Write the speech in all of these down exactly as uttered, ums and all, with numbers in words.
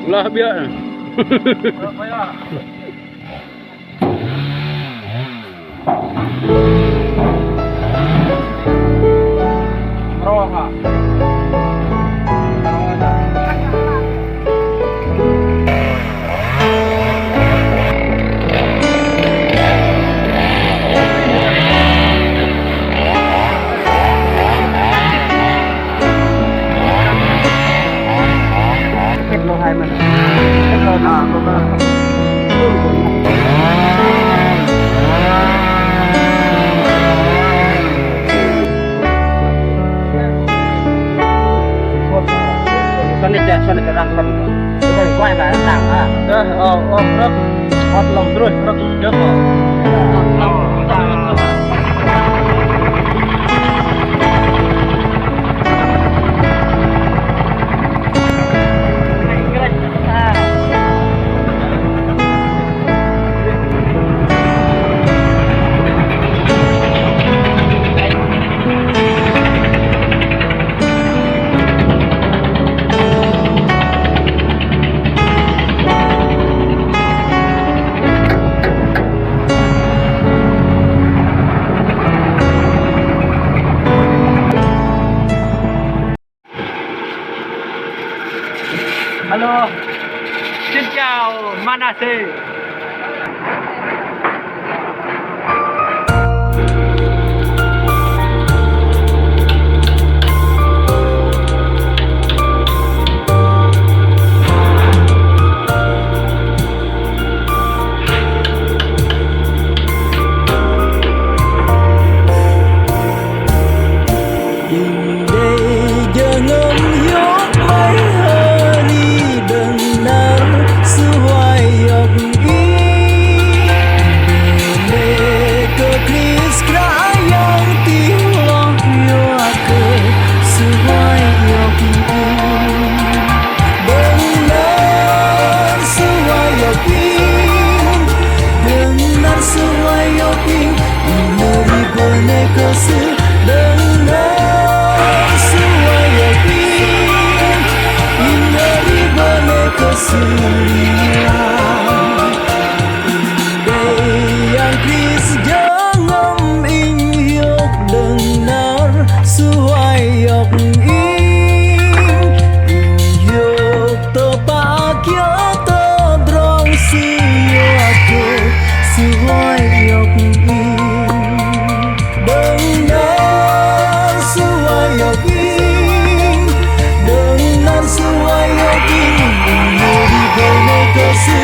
Lah biă. Xuân đi, Xuân đi, Xuân đi, Xuân đi, quay lại đang à. Ờ, ờ, ờ, rất. Hoạt động rồi, rất, rất, ờ. Alo, xin chào Manasseh. Inh đei jơhngơ̆m hiôk mai hơni đơ̆ng năr sư huay iŏk ih. Bơnê kơ Krist Kră Yang tih hloh yua kơ sư huay iŏk ih. Đơ̆ng năr sư huay iŏk ih, đơ̆ng năr sư huay iŏk ih, inh arih bơnê kơ sư. Đơ̆ng năr sư huay iŏk ih, inh arih bơnê kơ sư. Inh đei Yang Krist jơhngơ̆m inh hiôk đơ̆ng năr sư huay iŏk inh. Inh hiôk tơpă kiơ tơdrong sư yua kơ sư huay iŏk inh. Đơ̆ng năr sư huay iŏk inh, đơ̆ng năr sư huay iŏk inh, inh arih bơnê kơ sư.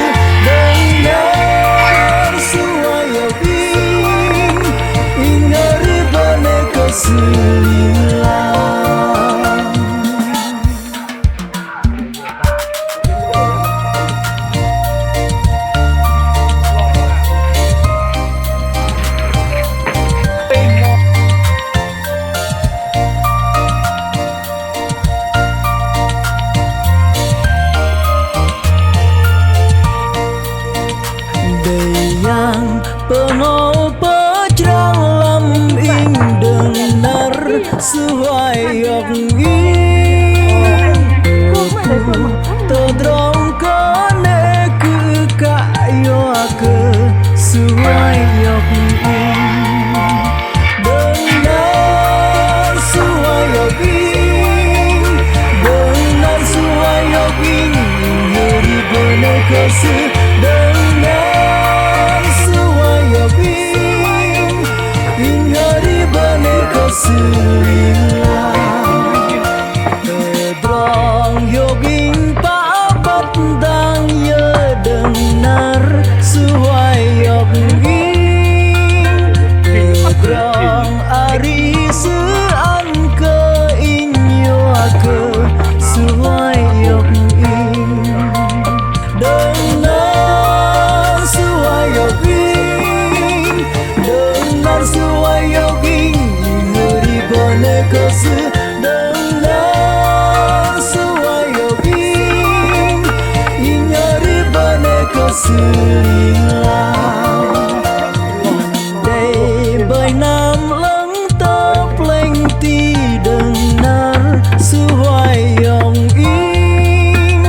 Đơ̆ng năr sư huay iŏk inh, inh arih bơnê kơ sư ling lang. Đei Yang Bơhngol pơchrang lăm inh đơ̆ng năr sư huay iŏk inh. Tơdrong kơnê̆ kư̆ kă yua kơ sư huay iŏk inh. Đơ̆ng năr sư huay iŏk inh, đơ̆ng năr sư huay iŏk inh, inh arih bơnê kơ sư. Đơ̆ng năr sư huay iŏk inh, inh arih bơnê kơ sư ling lang. Tơdrong hiôk inh pă băt dang yơ đơ̆ng năr sư huay iŏk inh. Tơdrong arih sư ăn kơ inh yua kơ sư huay iŏk inh. Đơ̆ng năr sư huay iŏk inh, đơ̆ng năr sư huay iŏk inh, inh arih bơnê kơ sư. Đơ̆ng năr sư huay iŏk inh, inh arih bơnê kơ sư ling lang. Đei bơih năm 'lơ̆ng tơ plĕnh ti đơ̆ng năr sư huay iŏk inh.